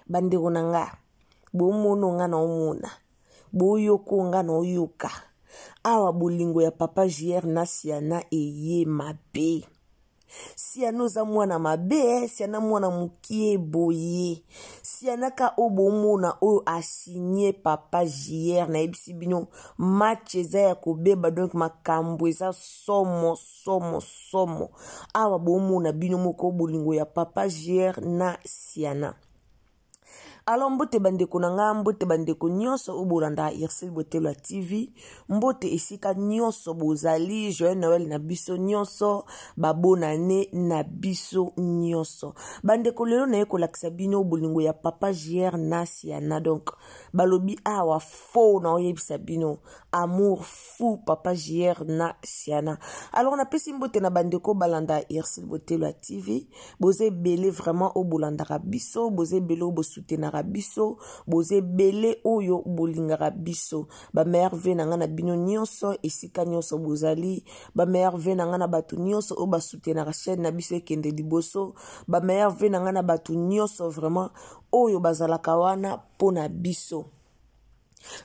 Bandeko na nga, bomono nga na omona, boyoko nga na oyoka. Awa bolingo ya papa JR na Siana eye mabe. Siana oza mwana mabe eh? Siana mwana mokie boye. Siana ka oyo bomona oyo asigne papa JR, nayebisi bino match eza ya kobeba, donc makambo eza somo somo somo. Awa bomona bino moko bolingo ya papa JR na Siana. Alors mbote bandeko na nga, mbote bandeko nyonso oyo bolandaka Ursule Botelo ya TV, mbote esika nyonso bozali, joyeux Noël na biso nyonso, ba bonne année na biso nyonso. Bandeko lelo naye kolakisa bino bolingo ya papa JR na Siana. Donc balobi awa faux na oyebisa bino amour fou papa JR na Siana. Alors napesi mbote na bandeko balanda Ursule Botelo ya TV. Boza ebele vraiment oyo bolandaka biso, boza ebele oyo bosutenaka biso, boza ebele oyo bolingaka biso. Ba meilleurs vœux na nga na bino nyonso esika nyonso bozali, ba meilleurs vœux na nga na bato nyonso oyo basutenaka chaîne na biso ekende liboso, ba meilleurs vœux na nga na bato nyonso vraiment oyo bazalaka wana mpo na biso.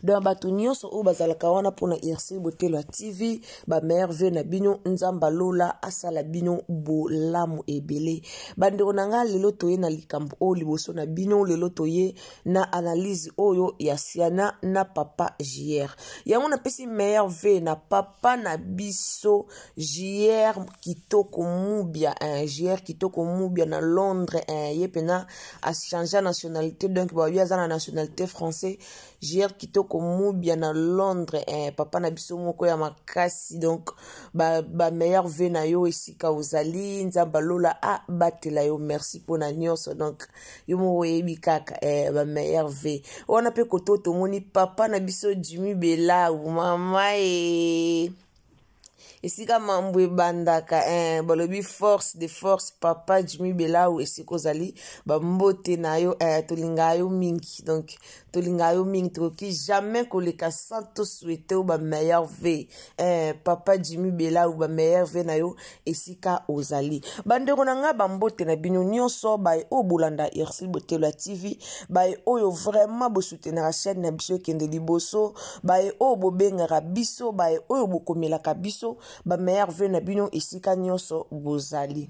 Donc bato nyonso oyo bazalaka wana mpona Ursule Botelo ya TV, ba meilleurs vœux na bino, Nzambe alola asala bino bolamu ebele. Bandeko na nga, lelo toye na likambo oyo liboso na bino, lelo toye na analyse oyo ya Siana na papa JR. Yango napesi meilleurs vœux na papa na biso JR Kitoko Mubia, hein, JR Kitoko Mubia na Londres, hein, ye pena a changer nationalité, donc ba aza na nationalité français. JR Kitoko Mubia na Londres, hein, papa na biso moko ya makasi, donc ba, ba meilleurs vœux na yo esika ozali, Nzambe alola a batela yo, merci pona nyonso. Donc yo moko oyebi kaka eh, ba meilleurs vœux wana. Pe koto tomoni papa na biso Jimmy Belau, mama e esika mambo ebandaka, eh, balobi force de force papa Jimmy Belau esika ozali, bambote na yo, eh, tolingaka yo mingi, donc tolingaka yo mingi, tokoki jamais koleka sans tosouhaite yo ba meilleurs vœux, eh, papa Jimmy Belau, ba meilleurs vœux na yo esika ozali. Bandeko na nga, bambote na bino nyonso baye oyo bolanda Ursule Botelo ya TV, baye oyo vraiment bosoutenaka chaîne na biso ekende liboso, baye oyo bobengaka biso, baye oyo bokomelaka biso, ba meilleurs vœux na bino esika nyonso bozali.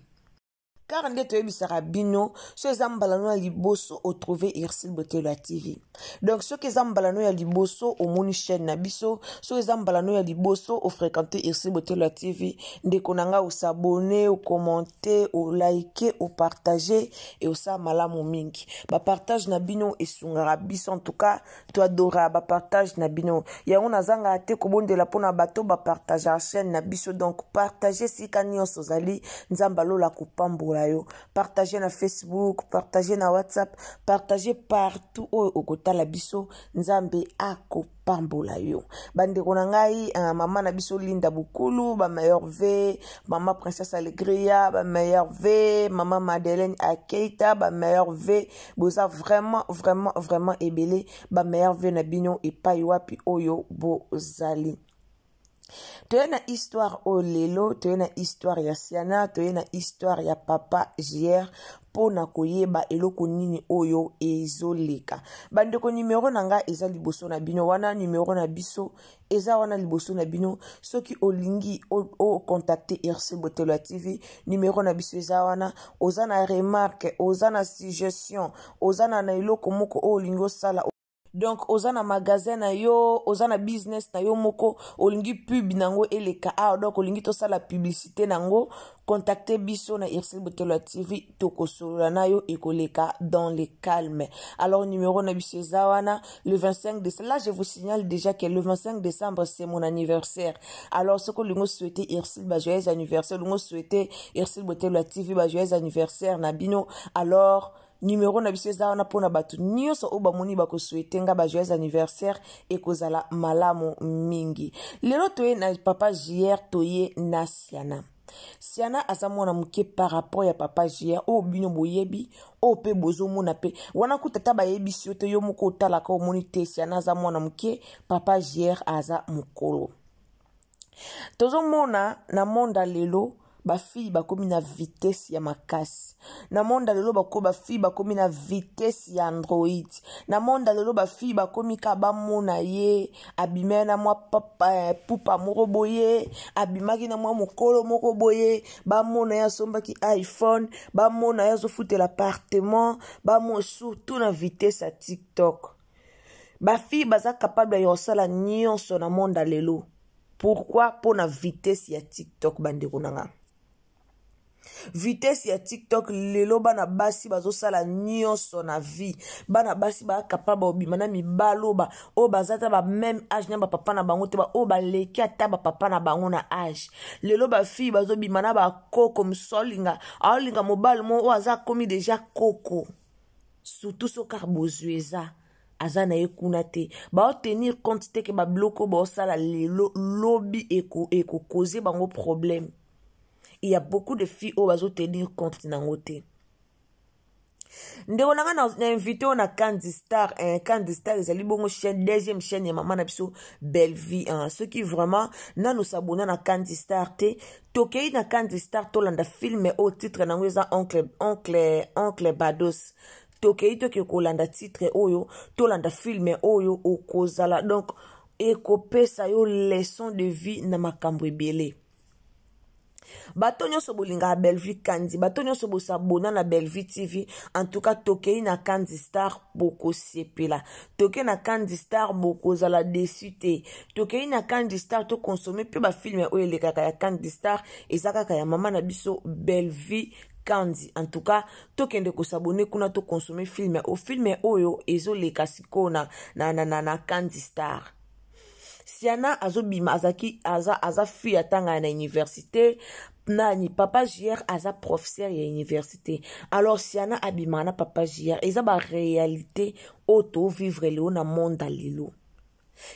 Kaka nde toyebisaka bino, so eza mbala no ya liboso otrouve Ursule Botelo ya TV, donc soki eza mbala no ya liboso omoni chaîne na biso, soki eza mbala no ya liboso ofréquente Ursule Botelo ya TV, ndeko na nga, osabone, okommente, olike, opartage e osala malamu mingi. Bapartage na bino esungaka biso, en tout cas toadora bapartage na bino. Yango nazangaka te kobondela mpona bato bapartageaka chaîne na biso. Donc partage esika nyonso ozali, Nzambe alola kopambola yo. Partage na Facebook, partage na WhatsApp, partage partout oyo okotala biso, Nzambe akopambola yo. Bandeko na ngai, mama na biso Linda Bukulu, ba meilleurs vœux, mama Princesse Alegria, ba meilleurs vœux, mama Madeleine Akeita, ba meilleurs vœux. Boza vraiment vraiment vraiment ebele, ba meilleurs vœux na bino epai wapi oyo bozali. Toye na histoire oyo lelo, toye na histoire ya Siana, toye na histoire ya papa JR mpona koyeba eloko nini oyo ezoleka. Bandeko, numero na nga eza liboso na bino wana, numero na biso eza wana liboso na bino. Soki olingi ocontacte Ursule Botelo ya TV, numero na biso eza wana. Oza na remarque, oza na suggestion, oza na eloko moko oyo olingi osala, donc oza na magasin na yo, oza na business na yo moko, olingi pub nango eleka awa, donc olingi tosala publicité nango, contacte biso na Ursule Botelo ya TV, tokosolola na yo, ekoleka dans le calme. Alors numéro na biso eza wana. Le 25 décembre, là je vous signale déjà que le 25 décembre, c'est mon anniversaire. Alors soki olingi osouhaite Ursule ba joyeux anniversaire, olingi osouhaite Ursule Botelo ya TV ba joyeux anniversaire na bino, alors numéro na biso eza wana mpona bato nyonso oyo bamoni bakosouhaite nga ba joyeux anniversaire, ekozala malamu mingi. Lelo toye na papa JR, toye na Siana. Siana aza mwana moke par rapport ya papa JR oyo bino boyebi, oyo mpe bozomona mpe wana kuta ata bayebisi yo te, yo moko otalaka omoni te Siana aza mwana moke, papa JR aza mokolo. Tozomona na monde ya lelo, Bafille bakomi na vitesse ya makasi na monde ya lelo. Bako bafille bakomi na vitesse ya Android na monde ya lelo. Bafille bakomi ka bamona ye abimaki na mwa papa, pupa moko boye, abimaki na mwa mokolo moko boye, bamona ye asombaki iPhone, bamona ye azofutela appartement, bamona surtout na vitesse ya TikTok. Bafille baza capable ya kosala nyonso na monde ya lelo. Pourquoi? Mpo na vitesse ya TikTok, bandeko na nga. Vitesse ya TikTok lelo, bana basi bazosala nyonso na vie. Bana basi bacapable obima na mibalo ba oyo baza ata bameme age na bapapa na bango te, baoyo baleki ata bapapa na bango na age. Lelo bafille bazobima na bakoko. Mosusu aolinga, aolinga mobali mo oyo aza akomi deja koko, surtout soki bozwi eza aza na ye kuna te. Baotenir compte te ke babiloko baosala lelo, lobi ekokoze bango problème. Il y a beaucoup de filles oyo bazotenir compte nango te. Ndeko na nga, na invité oyo na Candy Star, Candy Star ezali bongo chaîne, deuxième chaîne ya mama na biso Bellevie, hein. Soki vraiment nano s'abonner na Candy Star te, tokei na Candy Star, tolanda film oyo titre nango eza Oncle Bados. Tokei, toke kolanda titre oyo, tolanda film oyo. Okozala donc ekopesa yo leçon de vie na makambo ebele. Bato nyonso bolingaka Bellevue Kandi, bato nyonso bosabona na Bellevue TV, en tout cas tokei na Kandi Star, bokosepela. Tokei na Kandi Star, bokozala déçu te. Tokei na Kandi Star, tokonsome mpe bafilm oyo elekaka ya Kandi Star. Eza kaka ya mama na biso Bellevue Kandi. En tout cas tokende kosabonner kuna, tokonsome film o film oyo ezoleka sikoyo na Kandi Star. Siana azobima, azalaki aza fille atangaka na université. Nani, papa JR aza professeur ya université. Alors Siana abimaka na papa JR. Eza baréalité oyo tovivre lelo na monde ya lelo,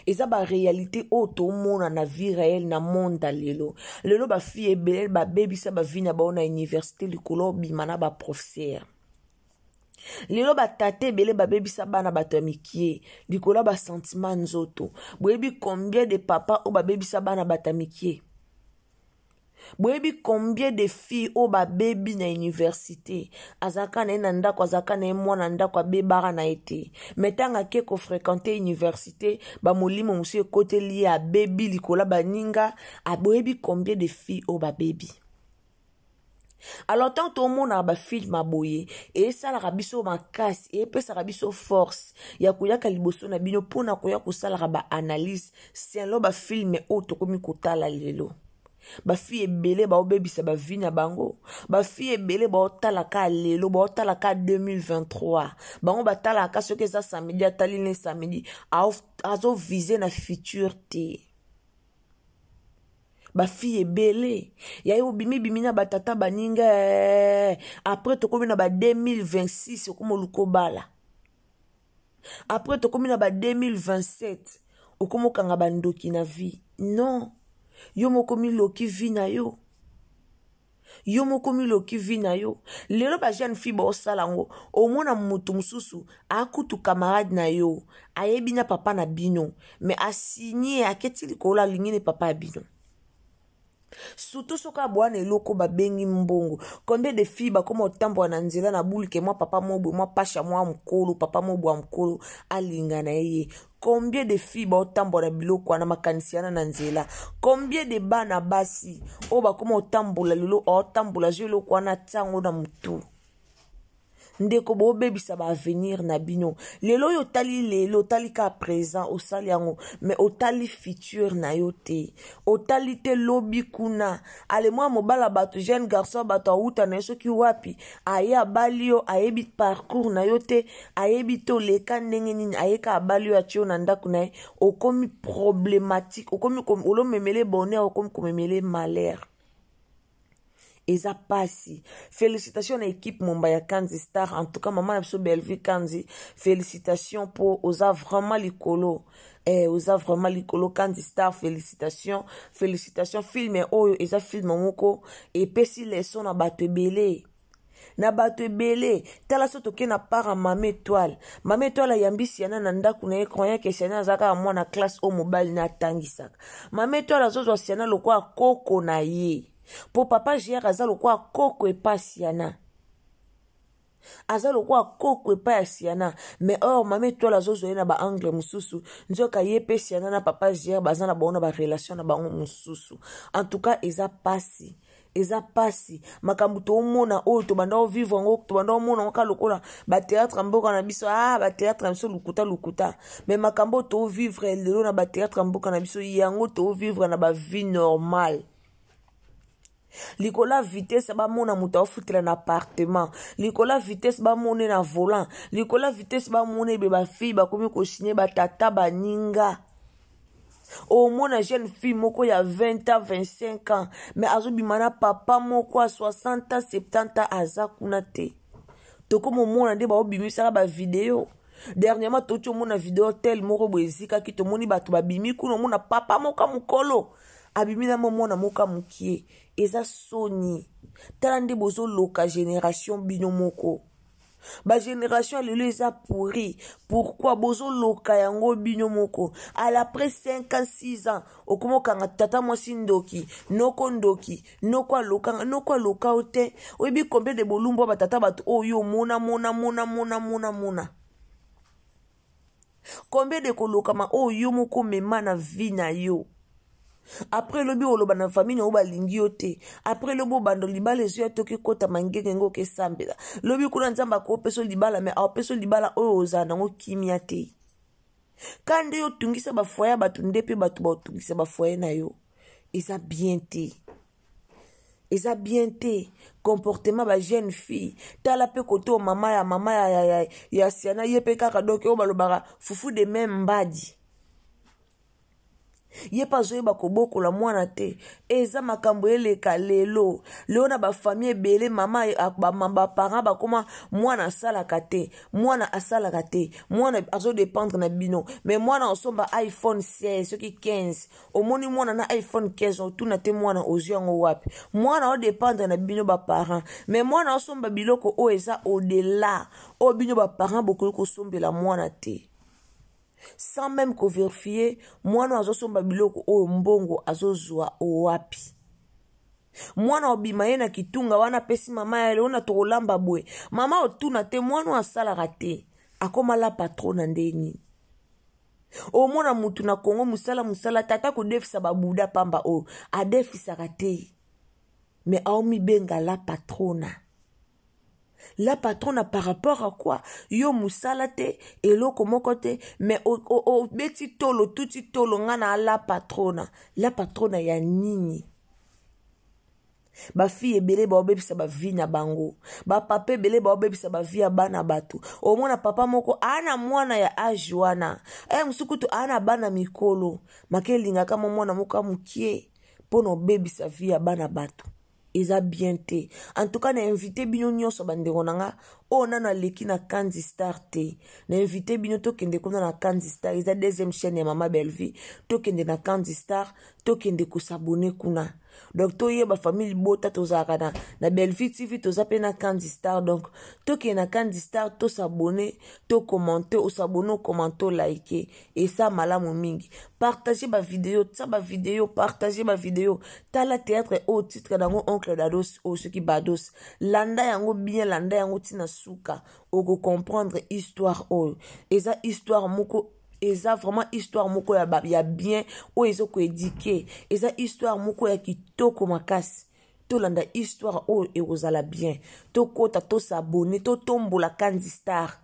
eza baréalité oyo tomona na vie réelle na monde ya lelo. Lelo bafille ebele babebisa bavie na bango na université likolo obima na baprofesseur. Lelo batata ebele babebisa bana bato ya mikie likolo ya basentiment nzoto. Boyebi combien de papa oyo babebisa bana bato ya mikie? Boyebi combien de filles oyo babebi na université? Azalaka na ye na ndako, azalaka na ye mwana ndako, abebaka na ye te, me ntango ake kofréquenter université, bamolimo mosusu ekoteli ye, abebi likolo ya baninga. Boyebi combien de filles oyo babebi? Alors tant tomonaka bafilm ya boye, esalaka biso makasi, epesaka biso force ya koyaka liboso na bino mpona koya kosalaka baanalyse selon bafilm oyo tokomi kotala lelo. Bafille ebele baobebisa bavie na bango. Bafille ebele baotalaka lelo, baotalaka 2023. Bango batalaka soki eza samedi, atali ne samedi, azovise na futur te. Bafille ebele yaye obimibimi na batata baninga, après tokomi na ba 2026, okómi oluka obala. Après tokomi na ba 2027, okomi okanga bandoki na vie. Non, yo moko miloki vie na yo, yo moko miloki vie na yo. Lelo bajeune fille baosala yango. Omona motu mosusu akutu camarade na yo, ayebi na papa na bino, me asigne aketi likolo, alingi ne papa ya bino, surtout soki abwana eloko babengi mbongo. Combien de filles bakoma otambola na nzela na bulke mwa papa mobwe, mwa pasha, mwa mokolo, papa mobwe ya mokolo alinga na ye? Combien de filles baotambola na biloko wana, makanisi wana na nzela? Combien de bana basi oyo bakoma otambola lelo, aotambola zwi eloko wana, ntango na motu? Ndeko, bobebisa baavenir na bino lelo oyo. Otali lelo, otali ka présent, osali yango, mais otali futur na yo te, otali te lobi kuna. Ale mwa mobala bato, jeune garçon bato awuta na ye soki wapi, aye abali yo, ayebi parcours na yo te, ayebi te oleka ndenge nini. Ayeka abali yo, atie yo na ndako na ye, okomi problématique, okomi olomemele bonheur, okomi komemele malheur. Eza pasi. Félicitation na équipe momba ya Kanzi Star. En tout cas mama na biso Bellevue Kanzi, félicitation mpo oza vraiment likolo, oza vraiment likolo. Kanzi Star, félicitation, félicitation. Film oyo eza film moko epesi leçon na bato ebele, na bato ebele. Tala, so toke na part ya Mama Étoile. Mama Étoile ayambi Siana na ndako na ye, croyant ke Siana aza kaka mwana classe oyo mobali na atangisaka. Mama Étoile azozwa Siana lokola koko na ye. Mpo papa JR aza lokola koko epa Siana. Aza lokola koko epai ya Siana. Mais or mama Etoile azozwa ye na ba angle mosusu. Nzoka ye pe Siana na papa JR baza na bango na ba relation na bango mosusu. En tout cas eza pasi. Eza pasi. Makambo tomona oyo tobanda ovivre yango, tobanda omona yango kaka lokola ba théâtre ya mboka na biso. Ah, ba théâtre na biso lokuta lokuta. Mais makambo oyo tovivre lelo na ba théâtre ya mboka na biso, yango tovivre na ba vie normale. Likolo ya vitesse bamona moto aofutela na appartement, likolo ya vitesse bamone na volant, likolo ya vitesse bamona ebe ba fille bakomi kosigne ba tata baninga. Omona jeune fille moko ya 20 ans, 25 ans, mais azobima na papa moko ya 60 ans, 70 ans, aza kuna te. Tokomomona nde baobimisaka ba video. Dernièrement toti omona video tel moko boye ezikaki, tomoni bato babimi kuna, omona papa moko ya mokolo abimi na mwana moko ya mokie. Eza soni. Tala nde bozoloka génération bino moko. Ba génération ya lelo eza pourri. Pourquoi bozoloka yango bino moko? À l'après 5 ans, 6 ans, okoma okanga tata mwasi ndoki, noko ndoki, noko alokanga, noko aloka yo te. Oyebi combien de bolumbu ya batata bato oyo mona, mona, mona, mona, mona, mona. Combien de kolokama oyo yo moko mema na vie na yo. Après lobi oloba na famille na yo balingi yo te. Après lobi obanda libala ezoya te, okekota mangenge ngo okesambela. Lobi kuna Nzambe akopesa libala, mais akopesa libala oyo ozala nango kimia te. Ka nde yo otungisa ba foyer ya bato, nde pe bato baotungisa ba foyer na yo. Eza bien te. Eza bien te. Comportement ba jeune fille. Tala pe koto oyo mama ya mama ya, ya, ya, ya Siana, ye pe kaka donc oyo balobaka fufu de même mbadi. Ye pe azoyeba kobokola mwana te. Eza makambo eleka lelo. Lelo na ba famille ebele, mama, ba, ba, ba parents bakoma mwana asalaka te. Mwana asalaka te. Mwana azo dépendre na bino. Mais mwana osomba iPhone 16 soki 15. Omoni mwana na iPhone 15, otuna te mwana ozwi yango wapi. Mwana o dépendre na bino ba parents. Mais mwana osomba biloko oyo eza au-delà. Oyo bino ba parents bokoki kosombela mwana te. Sans même ko vérifier, mwana azosomba biloko oyo mbongo azozwa wapi. Mwana obima ye na kitunga wana apesi mama ya leo na tokolamba boye. Mama otuna te mwana asalaka te. Akoma la patrona nde nini? Omona mutu na Congo musala musala tata kodefisa ba buda pamba oyo adefisaka te. Mais aomibenga la patrona. La patrona par rapport à quoi? Yo musala te, eloko moko te, mais obeti tolo, tuti tolo nga na la patrona. La patrona ya nini? Ba fille ebele baobebisa ba vie na bango. Ba papa ebele baobebisa ba vie ya bana bato. Omona papa moko ana mwana ya age wana. Mosuku ana bana mikolo. Make elingaka mo mwana moko ya mokie mpo na obebisa vie ya bana bato. Eza bien te. En tout cas, na invité bino nyonso bandeko na nga oyo nano aleki na Kandy Star te. Na invité bino tokende kuna na Kandy Star, eza deuxième chaîne ya Mama Bellevue. Tokende na Kandy Star, tokende kosabonner kuna. Donc toyeba famille libota tozalaka na Bellevue TV, toza pe na Kandy Star. Donc tokende na Kandy Star, tosabonner, tocommenter, osabonner, ocommenter, oliker. Eza malamu mingi. Partager ba vidéo, tsa ba vidéo, partager ba vidéo. Tala théâtre au titre nango Oncle Dados ou soki Bados. Landa yango bien, landa yango tina suka. Oko comprendre histoire oyo. Eza histoire moko, eza vraiment histoire moko ya ba, ya bien oyo ezo ko éduquer. Eza histoire moko ya kitoko makasi. Tolanda histoire oyo ekozala bien. Tokota, tosabonner, totombola Kandy Star.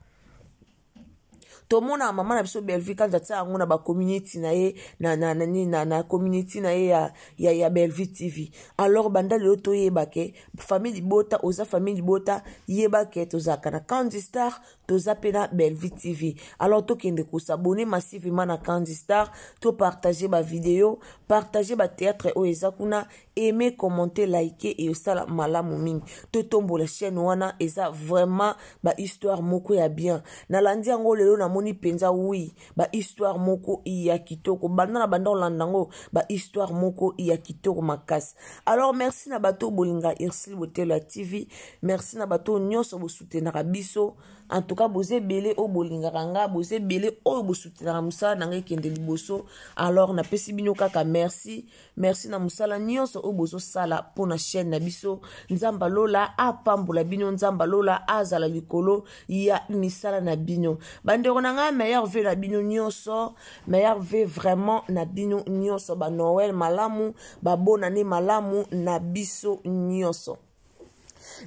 Tomona mama na biso Bellevue Kandy atia yango na ba community na ye, na, na, na, na, na community na ye ya, ya, ya Bellevue TV. Alors banda lelo toyeba ke famille libota, oza famille libota, yeba ke tozalaka na Kandy Star, toza pe na Bellevue TV. Alors tokende ko s'abonner massivement na Kandy Star, to partager ba vidéo, partager ba théâtre oyo eza kuna, aimer, commenter, liker et osala malamu mingi. Totombola chaîne wana, eza vraiment ba histoire moko ya bien. Nalandi yango lelo namoni penza oui, ba histoire moko ya kitoko. Banda na banda olanda yango, ba histoire moko ya kitoko makasi. Alors merci na bato bolinga Ursule Botelo ya TV, merci na bato nyonso bo soutenaka biso. En tout cas, boza ebele oyo bolingaka nga, boza ebele oyo bosutenaka mosala na nga ekende liboso. Alors napesi bino kaka merci, merci na mosala nyonso oyo bozosala mpo na chaîne na biso. Nzambe alola apambola bino, Nzambe alola azala likolo ya misala na bino. Bandeko na ngai, meilleur vœu na bino nyonso, meilleur vœu vraiment na bino nyonso, ba Noël malamu, ba bonne année malamu na biso nyonso.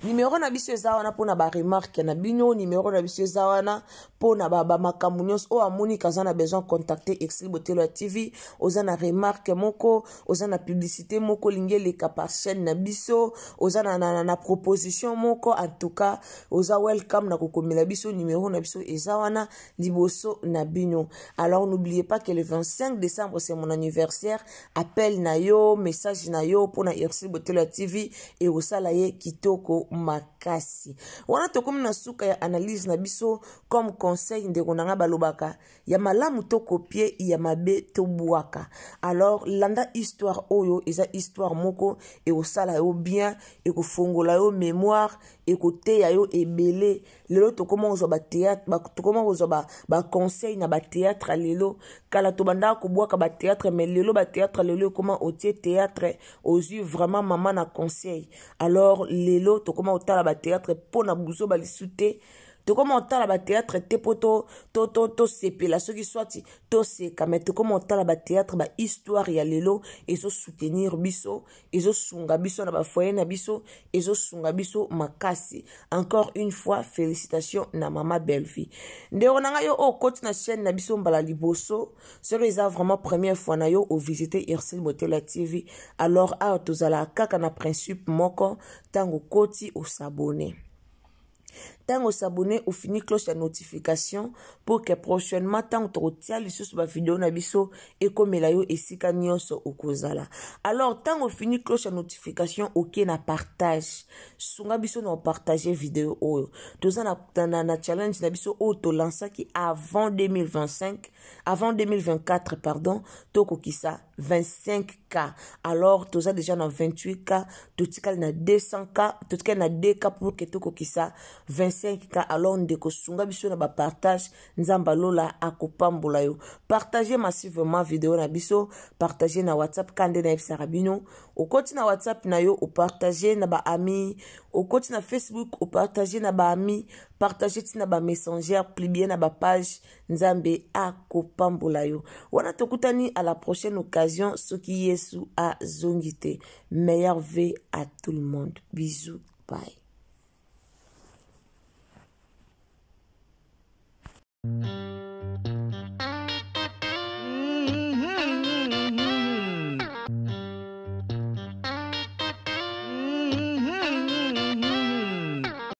Numero na biso eza wana mpona baremarke na bino, numero na biso eza wana mpona bamakambo nyonso oyo amoni kaza na besoin contacter Exil Botelo ya TV. Oza na remarke moko, oza na publicité moko olingi eleka par chaîne na biso, oza na proposition moko, en tout cas oza welcome na kokomela biso. Numero na biso eza wana liboso na bino. Alors n'oubliez pas que le 25 décembre, c'est mon anniversaire. Appel na yo, message na yo mpona Ursule Botelo ya TV ekosala ye kitoko makasi. Wana tokomi na suka ya analyse na biso. Comme conseil, ndeko na nga, balobaka ya malamu tokopie, ya mabe tobwaka. Alors landa histoire oyo, eza histoire moko ekosala yo bien, ekofongola yo mémoire, ekoteya yo ebele. Lelo tokoma kozwa bathéâtre, tokoma kozwa baconseil na bathéâtre ya lelo. Kala tobandaka kobwaka bathéâtre, mais lelo bathéâtre lelo ekoma otie théâtre, ozwi vraiment mama na conseil. Alors lelo tokoma kotala bathéâtre mpo na buzoba lisu te, tokoma kotala bathéâtre te mpo tosepela soki swati toseka, mais tokoma kotala bathéâtre, bahistoire ya lelo ezosoutenir biso, ezosunga biso na bafoyer na biso, ezosunga biso makasi. Encore une fois, félicitation na mama Bellevie. Ndeko na ngai, yo oyo okoti na chaîne na biso mbala liboso, soki eza vraiment première fois na yo ovisite Ursule Botela TV, alors awa tozalaka kaka na principe moko: ntango okoti, osabonner. Ntango osabonner, ofini cloche ya notification pour que prochainement, ntango tokotia lisusu bavideo na biso, ekomela yo esika nyonso okozala. Alors ntango ofini cloche ya notification, oke na partage. Sunga biso na opartage video oyo. Toza na challenge na biso oyo tolansaki avant 2025, avant 2024, pardon, tokokisa 25K. Alors toza déjà na 28K, totikali na 200K, totikali na 2K pour que tokokisa 25K. Alors ndeko, sunga biso na bapartage, Nzambe alola akopambola yo. Partage massivement video na biso, partage na WhatsApp. Ka nde nayebisaka bino, okoti na WhatsApp na yo, opartage na baami, okoti na Facebook, opartage na baami, partage ntina bamessager, publie na bapage. Nzambe akopambola yo. Wana tokutani à la prochaine occasion, soki Yesu azongi te. Meilleur vœu à tout le monde, bisous, bye.